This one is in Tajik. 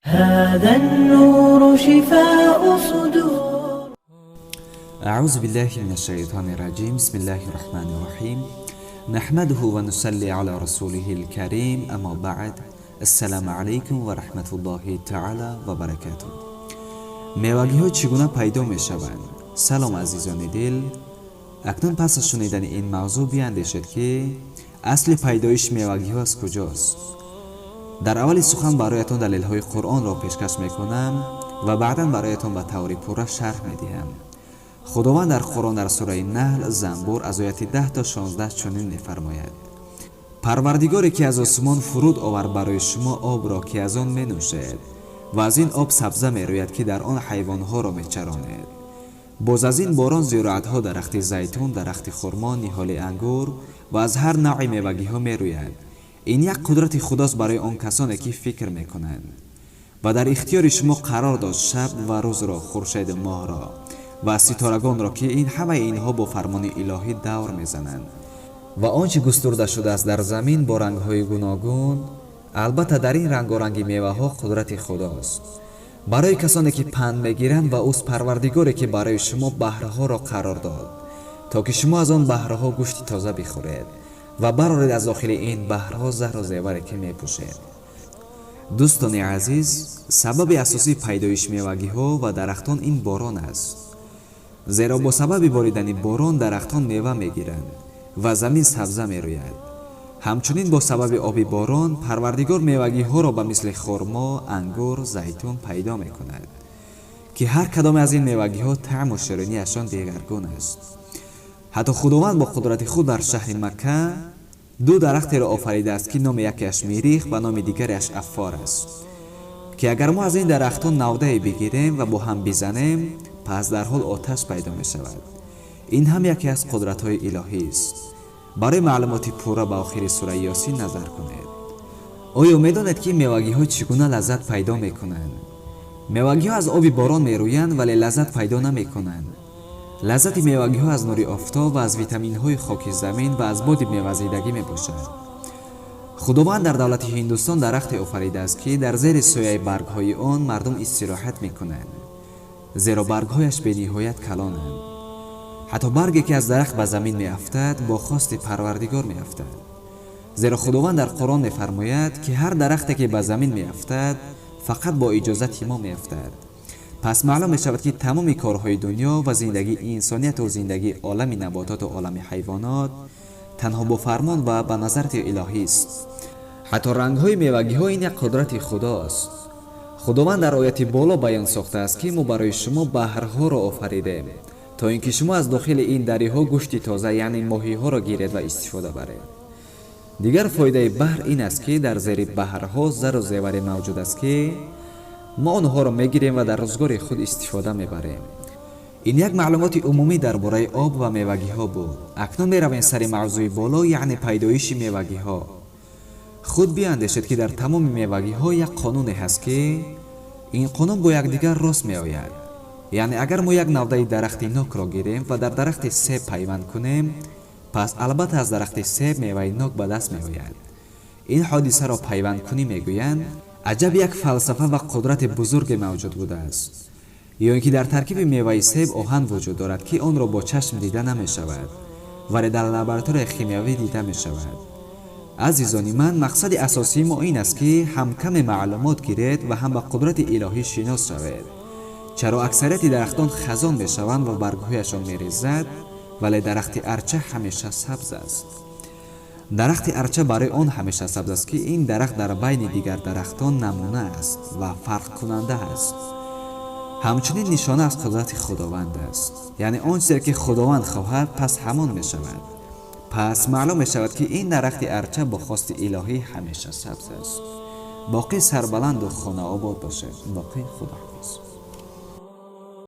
هذا النور شفاء صدور. أعوذ بالله من الشيطان الرجيم. بسم الله الرحمن الرحيم. نحمده ونصلي على رسوله الكريم. أما بعد، السلام عليكم ورحمة الله تعالى وبركاته. Мевагиҳо чӣ гуна пайдо мешаванд? Салом, азизони дил. Акнун пас аз шунидани ин мавзӯъ биандешед, ки асли пайдоиши мевагиҳо аз куҷост. Дар аввали сухан бароятон далелҳои Қуръонро пешкаш мекунам ва баъдан бароятон ба таври пурра шарҳ медиҳам. Худованд дар Қуръон, дар сураи Наҳл, занбур, аз ояти 10 то 16 чунин мефармояд: «Парвардигоре, ки аз осмон фуруд овард барои шумо обро, ки аз он менӯшед, ва аз ин об сабза мерӯяд, ки дар он ҳайвонҳоро мечаронед. Боз аз ин борон зироатҳо, дарахти зайтун, дарахти хурмо, ниҳоли ангур ва аз ҳар навъи мевагиҳо мерӯяд. Ин як қудрати худост барои он касоне, ки фикр мекунанд. Ва дар ихтиёри шумо қарор дод шаб ва рӯзро, хуршеду моҳро ва ситорагонро, ки ин ҳамаи инҳо бо фармони илоҳӣ давр мезананд. Ва он чӣ густурда шудааст дар замин бо рангҳои гуногун. Албатта, дар ин рангоранги меваҳо қудрати худост барои касоне, ки панд мегиранд. Ва ӯст парвардигоре, ки барои шумо баҳрҳоро қарор дод, то ки шумо аз он баҳрҳо гӯшти тоза бихӯред ва бароред аз дохили ин баҳрҳо зару зеваре, ки мепӯшед». Дӯстони азиз, сабаби асосии пайдоиши мевагиҳо ва дарахтон ин борон аст, зеро бо сабаби боридани борон дарахтон мева мегиранд ва замин сабза мерӯяд. Ҳамчунин бо сабаби оби борон Парвардигор мевагиҳоро ба мисли хурмо, ангур, зайтун пайдо мекунад, ки ҳар кадоме аз ин мевагиҳо таъму шириниашон дигаргун аст. Ҳатто Худованд бо қудрати худ дар шаҳри Макка ду дарахтеро офаридааст, ки номи якеаш мирих ва номи дигареаш аффор аст, ки агар мо аз ин дарахтон навдае бигирем ва бо ҳам бизанем, пас дар ҳол оташ пайдо мешавад. Ин ҳам яке аз қудратҳои илоҳист. Барои маълумоти пурра ба охири сураи Ёсин назар кунед. Оё медонед, ки мевагиҳо чӣ гуна лаззат пайдо мекунанд? Мевагиҳо аз оби борон мерӯянд, вале лаззат пайдо намекунанд. Лаззати мевагиҳо аз нури офтоб ва аз витаминҳои хоки замин ва аз боди мевазидагӣ мебошад. Худованд дар давлати Ҳиндустон дарахте офаридааст, ки дар зери сояи баргҳои он мардум истироҳат мекунанд, зеро баргҳояш бениҳоят калонанд. Ҳатто барге, ки аз дарахт ба замин меафтад, бо хости Парвардигор меафтад, зеро Худованд дар Қуръон мефармояд, ки ҳар дарахте, ки ба замин меафтад, фақат бо иҷозати мо меафтад. Пас маълум мешавад, ки тамоми корҳои дунё ва зиндагии инсонияту зиндагии олами набототу олами ҳайвонот танҳо бо фармон ва ба назарати илоҳист. Ҳатто рангҳои мевагиҳо ин як қудрати худост. Худованд дар ояти боло баён сохтааст, ки мо барои шумо баҳрҳоро офаридем, то ин ки шумо аз дохили ин дарёҳо гӯшти тоза, яъне моҳиҳоро гиред ва истифода баред. Дигар фоидаи баҳр ин аст, ки дар зери баҳрҳо зару зеваре мавҷуд аст, ки мо онҳоро мегирем ва дар рӯзгори худ истифода мебарем. Ин як маълумоти умумӣ дар бораи об ва мевагиҳо буд. Акнун меравем сари мавзӯи боло, яъне пайдоиши мевагиҳо. Худ биандешед, ки дар тамоми мевагиҳо як қонуне ҳаст, ки ин қонун бо якдигар рост меояд. Яъне агар мо як навдаи дарахти нокро гирем ва дар дарахти себ пайванд кунем, пас албатта аз дарахти себ меваи нок ба даст меояд. Ин ҳодисаро пайвандкунӣ мегӯянд. Аҷаб як фалсафа ва қудрати бузурге мавҷуд будааст! Ё ин ки дар таркиби меваи себ оҳан вуҷуд дорад, ки онро бо чашм дида намешавад, вале дар лабораторияи химиявӣ дида мешавад. Азизони ман, мақсади асосии мо ин аст, ки ҳам каме маълумот гиред ва ҳам ба қудрати илоҳӣ шинос шавед. Чаро аксарияти дарахтон хазон мешаванд ва баргҳояшон мерезад, вале дарахти арча ҳамеша сабз аст? Дарахти арча барои он ҳамеша сабз аст, ки ин дарахт дар байни дигар дарахтон намуна аст ва фарқкунанда аст. Ҳамчунин нишона аз қудрати Худованд аст, яъне он чизе, ки Худованд хоҳад, пас ҳамон мешавад. Пас маълум мешавад, ки ин дарахти арча бо хости илоҳӣ ҳамеша сабз аст. Боқӣ сарбаланду хонаобод бошед. Боқӣ худоҳофиз.